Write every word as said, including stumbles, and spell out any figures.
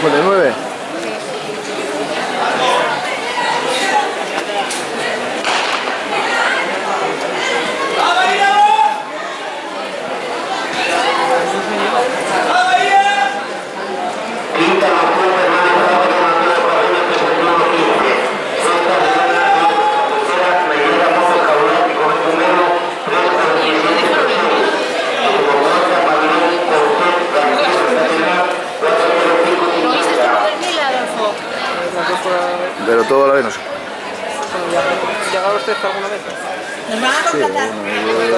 De nueve. Pero todo a la vez, no sé. ¿Llegaba usted alguna vez? Nos van a contratar. Sí, bueno, yo